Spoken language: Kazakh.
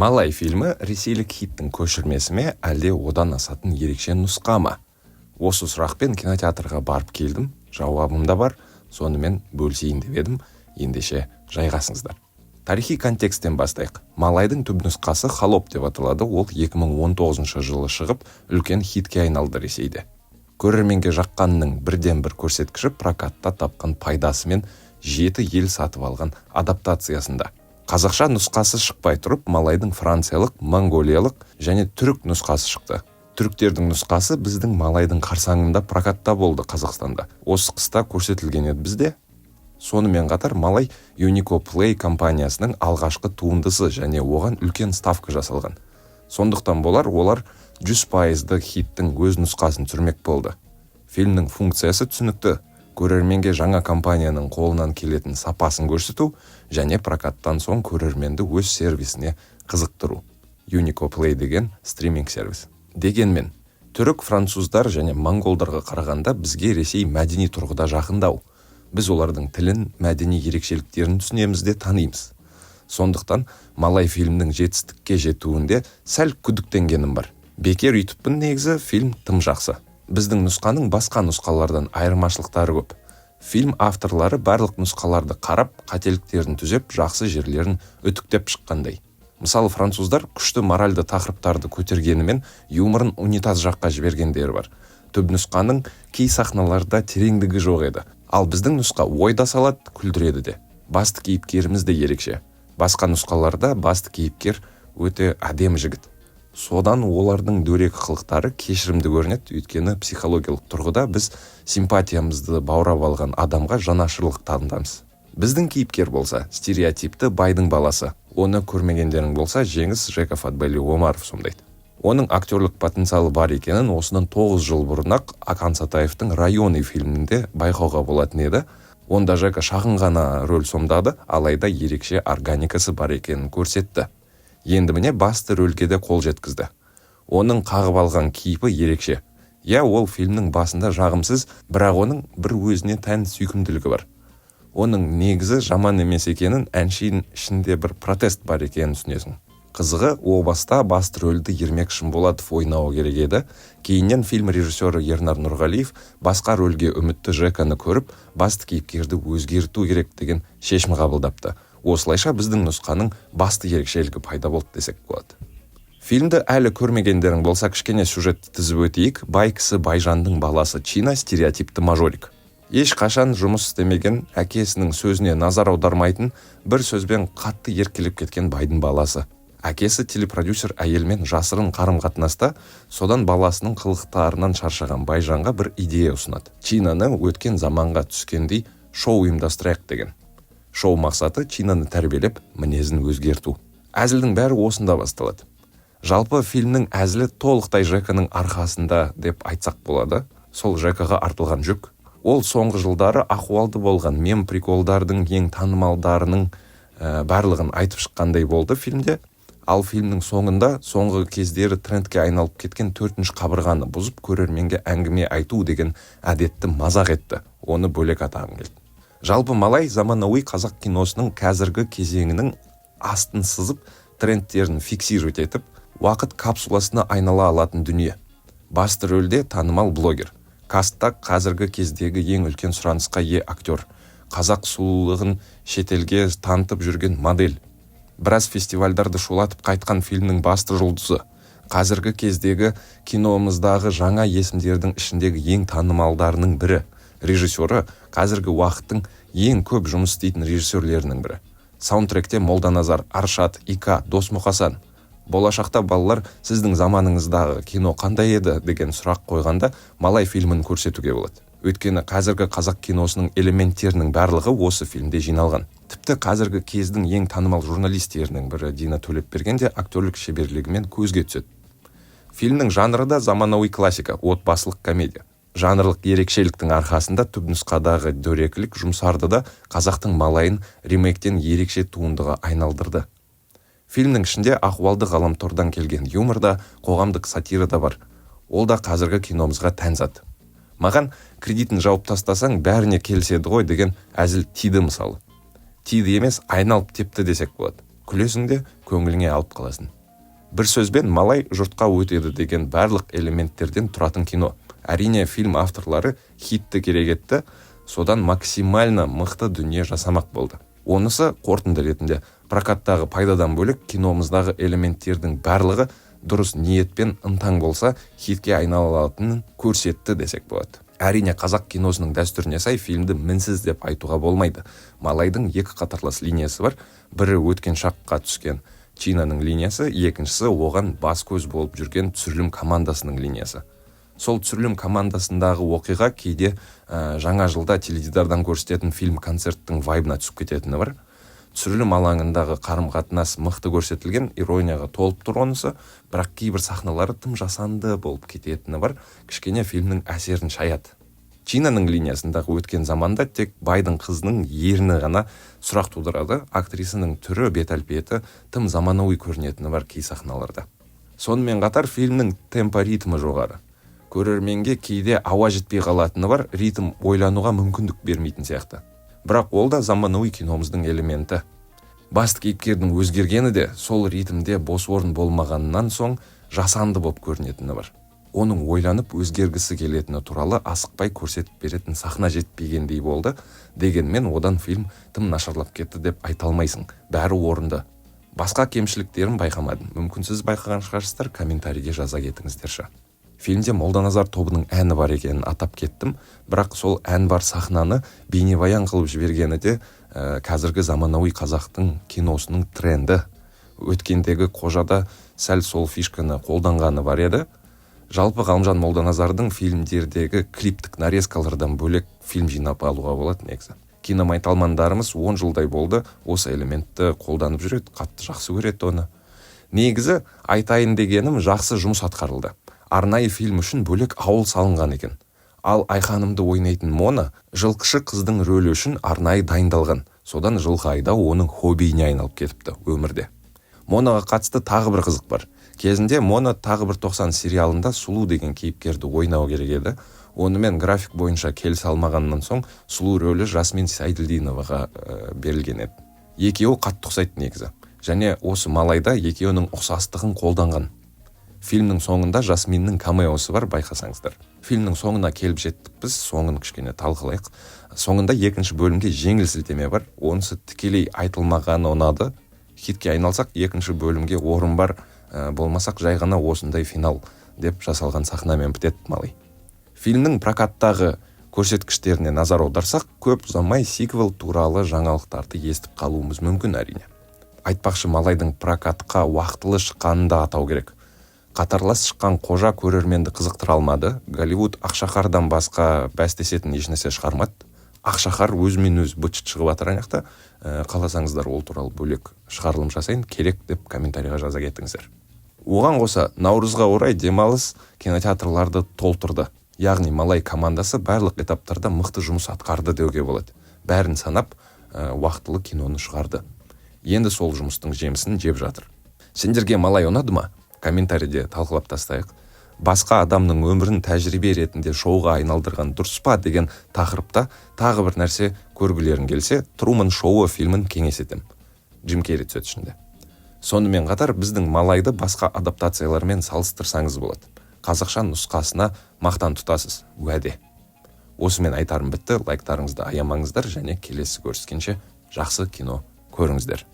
Малай фильмі ресейлік хиттің көшірмесі ме, әлде одан асатын ерекше нұсқа ма? Осы сұрақпен кинотеатрға барып келдім. Жауабым да бар, сонымен бөлісейін деп едім. Ендеше, жайғасыңыздар. Тарихи контексттен бастайық. Малайдың түп нұсқасы «Холоп» деп аталады. Ол 2019 жылы шығып, үлкен хитке айналды Ресейде. Көрерменге жаққанның бірден бір көрсеткіші – прокатта тапқан пайдасы мен жеті ел сатып алған адаптациясында. Қазақша нұсқасы шықпай тұрып, Малайдың франциялық, моңғолиялық және түрік нұсқасы шықты. Түріктердің нұсқасы біздің Малайдың қарсаңында прокатта болды. Қазақстанда осы қыста көрсетілген еді бізде. Сонымен қатар, Малай Unico Play компаниясының алғашқы туындысы және оған үлкен ставка жасалған. Сондықтан болар, олар 100 пайызды хиттің өз нұсқасын түсірмек болды. Фильмнің функциясы түсінікті: көрерменге жаңа компанияның қолынан келетін сапасын көрсету және прокаттан соң көрерменді өз сервисіне қызықтыру. Unico Play деген стриминг сервис. Дегенмен түрік, француздар және моңғолдарға қарағанда бізге Ресей мәдени тұрғыда жақындау. Біз олардың тілін, мәдени ерекшеліктерін түсінеміз де танимыз. Сондықтан Малай фильмнің жетістікке жетуінде сәл күдіктенгенім бар. Бекер үйтіппін, негізі фильм тым жақсы. Біздің нұсқаның басқа нұсқалардан айырмашылықтары көп. Фильм авторлары барлық нұсқаларды қарап, қателіктерін түзеп, жақсы жерлерін үтіктеп шыққандай. Мысалы, француздар күшті моральды тақырыптарды көтергенімен, юморын унитаз жаққа жібергендері бар. Түп нұсқаның кей сахналарда тереңдігі жоқ еді. Ал біздің нұсқа ой да салады, күлдіреді де. Басты кейіпкеріміз де ерекше. Басқа нұсқаларда басты кейіпкер өте әдемі жігіт, содан олардың дөрекі қылықтары кешірімді көрінеді, өйткені психологиялық тұрғыда біз симпатиямызды баурап алған адамға жанашырлық танытамыз. Біздің кейіпкер болса, стереотипті байдың баласы. Оны көрмегендерің болса, Жеңіс Жека Фатбелли Омаров сомдайды. Оның актерлік потенциалы бар екенін осыдан 9 жыл бұрын ақ Ақан Сатаевтың «Районы» фильмінде байқауға болатын еді. Онда Жека шағын ғана рөл сомдады, алайда ерекше органикасы бар екенін көрсетті. Енді, міне, басты рөлге де қол жеткізді. Оның қағып алған кейпі ерекше. Иә, ол фильмнің басында жағымсыз, бірақ оның бір өзіне тән сүйкімділігі бар. Оның негізі жаман емес екенін, әншейін ішінде бір протест бар екенін түсінесің. Қызығы, о баста басты рөлді Ермек Шынболатов ойнауы керек еді. Кейіннен фильм режиссері Ернар Нұрғалиев басқа рөлге үмітті Жеканы көріп, басты кейіпкерді өзгерту керек деген шешім қабылдапты. Осылайша біздің нұсқаның басты ерекшелігі пайда болды десек болады. Фильмді әлі көрмегендерің болса, кішкене сюжетті тізіп өтейік. Бай кісі Байжандың баласы Чина – стереотипті мажорик. Ешқашан жұмыс істемеген, әкесінің сөзіне назар аудармайтын, бір сөзбен, қатты еркелеп кеткен байдың баласы. Әкесі телепродюсер әйелмен жасырын қарым-қатынаста. Содан баласының қылықтарынан шаршаған Байжанға бір идея ұсынады: Чинаны өткен заманға түскендей шоу ұйымдастырайық деген. Шоу мақсаты – Чинаны тәрбиелеп, мінезін өзгерту. Әзілдің бәрі осында басталады. Жалпы, фильмнің әзілі толықтай Жеканың арқасында деп айтсақ болады. Сол Жекаға артылған жүк. Ол соңғы жылдары ахуалды болған мем, приколдардың ең танымалдарының барлығын айтып шыққандай болды фильмде. Ал фильмнің соңында соңғы кездері трендке айналып кеткен төртінші қабырғаны бұзып, көрерменге әңгіме айту деген әдетті мазақ етті. Оны бөлек атағым келді. Жалпы, Малай заманауи қазақ киносының қазіргі кезеңінің астын сызып, трендтерін фиксировать етіп, уақыт капсуласына айнала алатын дүние. Басты рөлде танымал блогер. Кастта қазіргі кездегі ең үлкен сұранысқа ие актер, қазақ сұлулығын шетелге танытып жүрген модель, біраз фестивальдарды шулатып қайтқан фильмнің басты жұлдызы, қазіргі кездегі киномыздағы жаңа есімдердің ішіндегі ең танымалдарының бірі. Режиссері – қазіргі уақыттың ең көп жұмыс істейтін режиссерлерінің бірі. Саундтректе Молданазар, Аршат, Ика, Дос Мұқасан. Болашақта балалар «Сіздің заманыңыздағы кино қандай еді?» деген сұрақ қойғанда, Малай фильмін көрсетуге болады, өйткені қазіргі қазақ киносының элементтерінің барлығы осы фильмде жиналған. Тіпті қазіргі кездің ең танымал журналистерінің бірі Дина Төлепберген де актерлік шеберлігімен көзге түседі. Фильмнің жанры да заманауи классика, отбасылық комедия. Жанрлық ерекшеліктің арқасында түп нұсқадағы дөрекілік жұмсарды да, қазақтың Малайын ремейктен ерекше туындыға айналдырды. Фильмнің ішінде ахуалды ғаламтордан келген юмор да, қоғамдық сатира да бар. Ол да қазіргі киномызға тән зат. Маған «Кредитін жауып тастасаң, бәріне келіседі ғой» деген әзіл тиді. Мысалы, тиді емес, айналып тепті десек болады. Күлесің де, көңіліңе алып қаласың. Бір сөзбен, «Малай» жұртқа өтеді деген барлық элементтерден тұратын кино. Әрине, фильм авторлары хитті керек етті, содан максимально мықты дүние жасамақ болды. Онысы қорытынды ретінде прокаттағы пайдадан бөлек, киномыздағы элементтердің барлығы дұрыс ниетпен ынтаң болса, хитке айнала алатынын көрсетті десек болады. Әрине, қазақ киносының дәстүріне сай фильмді мінсіз деп айтуға болмайды. «Малайдың» екі қатарлас линиясы бар: бірі өткен шаққа түскен Чинаның линиясы, екіншісі оған бас көз болып жүрген түсірілім командасының линиясы. Сол түсірілім командасындағы оқиға кейде жаңа жылда теледидардан көрсететін фильм концерттің вайбына түсіп кететіні бар. Түсірілім алаңындағы қарым қатынас мықты көрсетілген, иронияға толып тұр онысы. Бірақ кейбір сахналары тым жасанды болып кететіні бар, кішкене фильмнің әсерін шаяды. Чинаның линиясындағы өткен заманда тек байдың қызының ерні ғана сұрақ тудырады. Актрисаның түрі, бет әлпеті тым заманауи көрінетіні бар кей сахналарда. Сонымен қатар фильмнің темпо, ритмі жоғары, көрерменге кейде ауа жетпей қалатыны бар. Ритм ойлануға мүмкіндік бермейтін сияқты, бірақ ол да заманауи киномыздың элементі. Басты кейіпкердің өзгергені де сол ритмде бос орын болмағаннан соң жасанды болып көрінетіні бар. Оның ойланып өзгергісі келетіні туралы асықпай көрсетіп беретін сахна жетпегендей болды. Дегенмен одан фильм тым нашарлап кетті деп айта алмайсың, бәрі орынды. Басқа кемшіліктерін байқамадым, мүмкін, сіз байқаған шығарсыздар, комментарийге жаза кетіңіздерші. Фильмде Молданазар тобының әні бар екенін атап кеттім, бірақ сол ән бар сахнаны бейнебаян қылып жібергені де қазіргі заманауи қазақтың киносының тренді. Өткендегі «Қожада» сәл сол фишканы қолданғаны бар еді. Жалпы, Ғалымжан Молданазардың фильмдердегі клиптік нарезкалардан бөлек фильм жинап алуға болады негізі. Киномайталмандарымыз 10 жылдай болды осы элементті қолданып жүреді, қатты жақсы көреді оны. Негізі, айтайын дегенім, жақсы жұмыс атқарылды. Арнайы фильм үшін бөлек ауыл салынған екен. Ал Айханымды ойнайтын Мона жылқышы қыздың рөлі үшін арнайы дайындалған, содан жылқы айдау оның хоббиіне айналып кетіпті өмірде. Монаға қатысты тағы бір қызық бар. Кезінде Мона «Тағы бір 90» сериалында Сұлу деген кейіпкерді ойнау керек еді. Онымен график бойынша келісе алмағаннан соң Сұлу рөлі Жасмин Сайділдиноваға берілген еді. Екеуі қатты ұқсайды негізі және осы «Малайда» екеуінің ұқсастығын қолданған. Фильмнің соңында Жасминнің камеосы бар, байқасаңыздар. Фильмнің соңына келіп жеттік біз, соңын кішкене талқылайық. Соңында екінші бөлімге жеңіл сілтеме бар, онысы тікелей айтылмағаны ұнады. Хитке айналсақ, екінші бөлімге орын бар, болмасақ, жай ғана осындай финал деп жасалған сахнамен бітеді «Малай». Фильмнің прокаттағы көрсеткіштеріне назар аударсақ, көп ұзамай сиквел туралы жаңалықтарды естіп қалуымыз мүмкін, әрине. Айтпақшы, «Малайдың» прокатқа уақытылы шыққанын да атау керек. Қатарлас шыққан «Қожа» көрерменді қызықтыра алмады. Голливуд «Ақшақардан» басқа бәстесетін ешнәрсе шығармады. «Ақшақар» өзімен өзі быт шығып жатыр ана жақта. Қаласаңыздар, ол туралы бөлек шығарылым жасайын, керек деп комментарийға жаза кетіңіздер. Оған қоса наурызға орай демалыс кинотеатрларды толтырды. Яғни «Малай» командасы барлық этаптарда мықты жұмыс атқарды деуге болады. Бәрін санап, уақытылы киноны шығарды, енді сол жұмыстың жемісін жеп жатыр. Сендерге «Малай» ұнады ма? Комментарийде талқылап тастайық. Басқа адамның өмірін тәжірибе ретінде шоуға айналдырған дұрыс па деген тақырыпта тағы бір нәрсе көргілерің келсе, «Труман шоуы» фильмін кеңес етемін, Джим Керри түседі ішінде. Сонымен қатар біздің «Малайды» басқа адаптациялармен салыстырсаңыз болады. Қазақша нұсқасына мақтан тұтасыз, уәде. Осымен айтарым бітті. Лайктарыңызды аямаңыздар және келесі көріскенше жақсы кино көріңіздер.